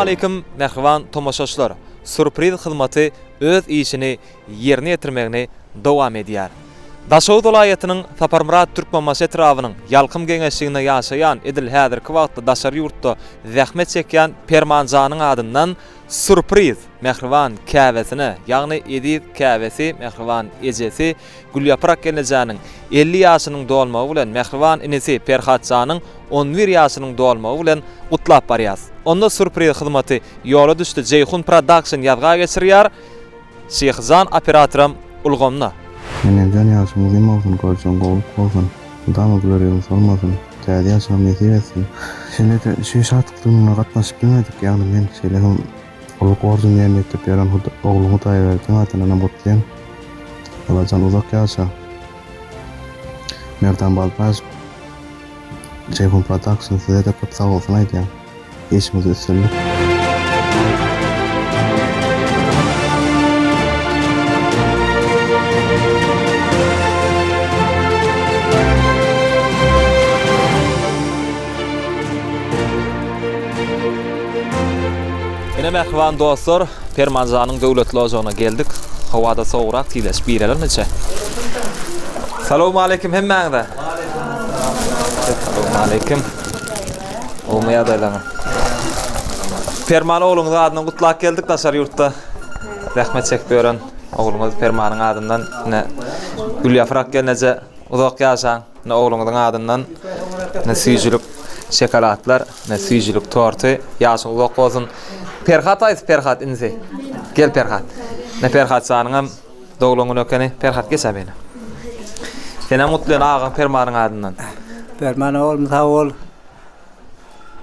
Salowmaleýkim mähriban tomaşaçylar! Sýurpriz hyzmaty öz işini ýerine ýetirmegini dowam edýär. Daşoguz welaýatynyň Saparmyrat Türkmenbaşy etrabynyň Ýalkym geňeşliginde ýaşaýan edil häzirki wagtda daşary ýurtda zähmet çekýän Permanjanyň adyndan sýurpriz mähriban käbesine, ýagny eziz käbesi, mähriban ejesi Gülýaprak gelnejäniň 50 ýaşynyň dolmagy bilen mähriban inisi Perhatjanyň on bir ýaşynyň dolmagy bilen gutlap barýas. Onda sýurpriz hyzmaty ýola düşdi Jeýhun Production ýazga geçirýär. Şyhjan operatoram ulgamda. Enemjan ýaşyň uzyn bolsun görjeň gowluk bolsun mydama güler ýüzüň solmasyn täze ýaşyňam nesip etsin. Şeýle-de şu şatlykly günüňe gatnaşyp bilmedik ýagny men şeýle hem gulluk borjuny ýerine ýetirip ýören ogluň Hudaýberdiň adyndanam gutlaýan. Allajan uzak ýaşa. Merdan Balbaýew Jeýhun Production size-de köp sagbolsun aýdýan. Işiňizde üstünlik. Ine mähriban dostlar, Permanjanyň döwletli ojagyna geldik. Howada sowugrak tizleşip girelim içe. Salowmaleýkim hemmäňize. Salowmaleýkim. Gowmy ýagdaýlaryňyz? Perman ogluňyzy adyndan gutlap geldik daşary ýurtda zähmet çekip ýören ogluňyz Permanyň adyndan ine Gülýaprak gelneje uzak ýaşaň. Ine ogluňyzyň adyndan ine süýjülik şokoladlar, ine süýjülik torty. Ýaşyň uzak bolsun. Perhat haýsy Perhat inisi? Gel Perhat. Ine Perhat janyňam doglan güni ekeni. Perhat geç abene. Senem gutlaýan agaň Permanyň adyndan. Perman oglum sag bol.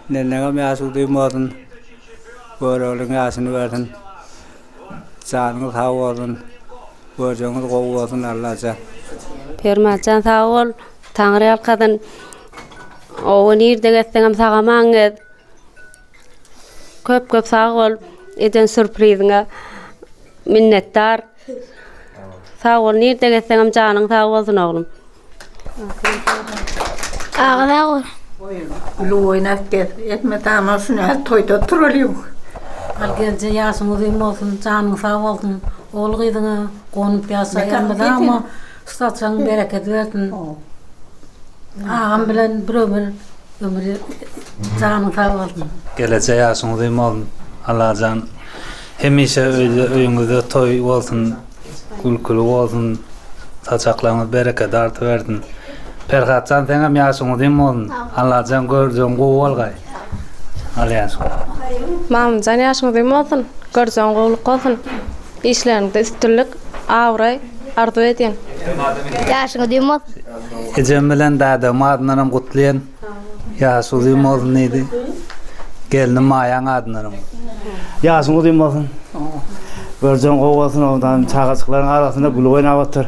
Neneňem ýaşy uzyn bolsun. Göroglyň ýaşyny bersin. Janyňyz sag bolsun. Görjegiňiz gowy bolsun Allajan. Permanjan sag bol. Taňry ýalkasyn. Oba nirde gezseňem sag-aman gez. Köp köp sag bol eden sürpriziňe minnetdar. Sag bol nirde gezseňem janyň sag bolsun oglum. Aga sag bol. Gülüp oýnap gez. Etme dama şuny häzir toýda oturalýoň. Al gelje ýaşyň uzyn bolsun janyň sag bolsun ogul gyzyňa gonup ýaşa elmydama şu saçagyň berekedi bersin agam bilen bir ömür ömür janyň sag bolsun. Geleje ýaşyň uzyn bolsun Allajan hemişe öýde öýüňizde toý bolsun gülküli bolsun saçaklaryňyz bereket artybersin Perhatjan seňem ýaşyň uzyn bolsun Allajan görjegiň gowy bolgaý al ýaşyň. Mamamjan ýaşyň uzyn bolsun görjegiň gowluk bolsun işleriňde üstünlik abraý arzuw edýän. Ýaşyň uzyn bolsun. Ejem bilen dädemiň adyndanam gutlaýan. Ýaşy uzyn bolsun diýdi. Gelnim Maýaň adyndanam. Ýaşyň uzyn bolsun. Görjegiň gowy bolsun ondan çagajyklaryň arasynda gülüp oýnap otur.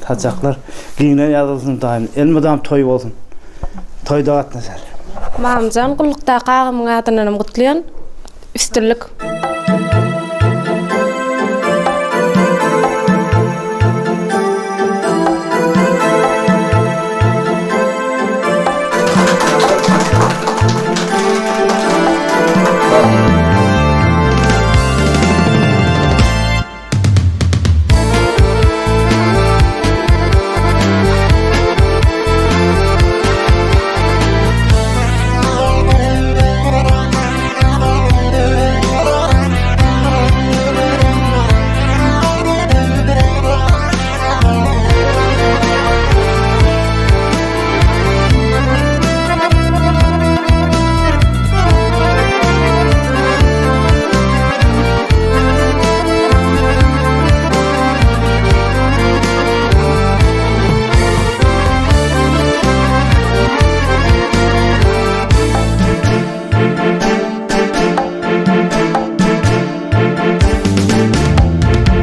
Saçaklar giňden ýazylsyn daýym. Elmydam toý bolsun. Toýda gatnaşaly. Mamamjan gullukdaky agamyň adyndanam gutlaýan. Üstünlik.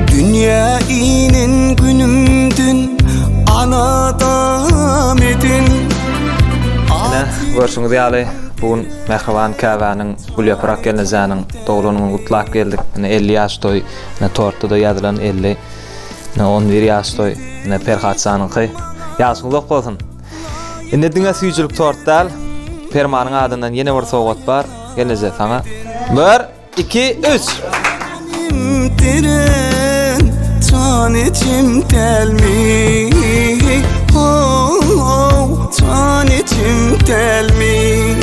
Dünýä inen günümden aladam edin. Ine, görşüňiz ýaly, bu gün mähriban käbäniň Gülýaprak gelnejäniň doglan gününi gutlap geldik. Ine 50 ýaş toý, ine tortda-da ýazylan 50. Ine 11 ýaş toý, ine Perhatjanyňky. Ýaşyň uzak bolsun. Indi diňe süýjülik tort däl. Permanyň adyndan ýene bir sowgat bar. Gelneje saňa. Bir, iki, üç. Jan içim dälmi? Oh, jan içim dälmi?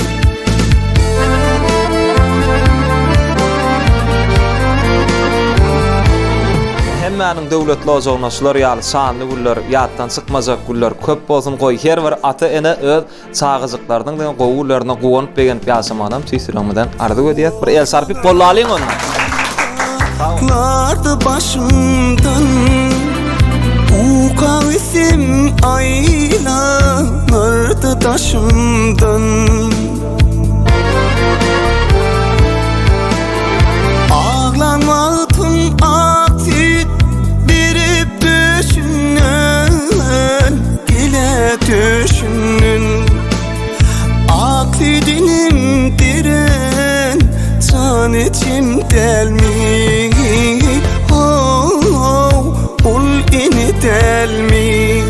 Hemmäniň döwletli ojagyna şular ýaly şanly günler, ýatdan çykmajak günler köp bolsun, goý her bir ata-ene öz çagajyklarynyň diňe gowy günlerine guwanyp begenip ýaşamagynam tüýs ýüregimizden arzuw edýäs. Bir el çarpyp gollalyň onda. Saklardy başymdan Uka gitsem aýlanardy daşymdan Aglan wagtym ak süýt berip döşünden Gele döşünden Ak süýdünim beren Jan içim dälmi How ol ene dälmi.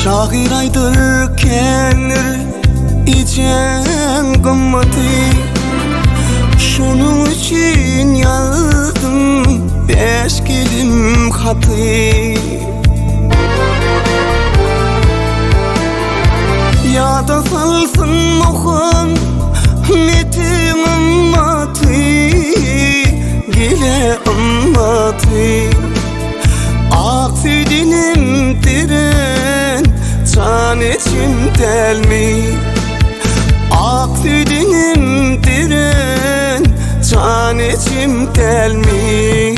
Şahyr aýdyr kendir Ejeň gymmaty Şonuň üçin ýazdym Bäş gelim haty. Ýada salsyn Muhammediň ymmaty, Gele ymmaty. Ak süýdünem beren Jan içim dälmi? Ak süýdünem beren Jan içim dälmi?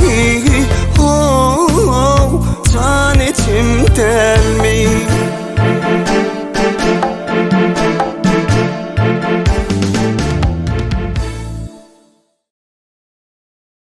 How, jan içim dälmi?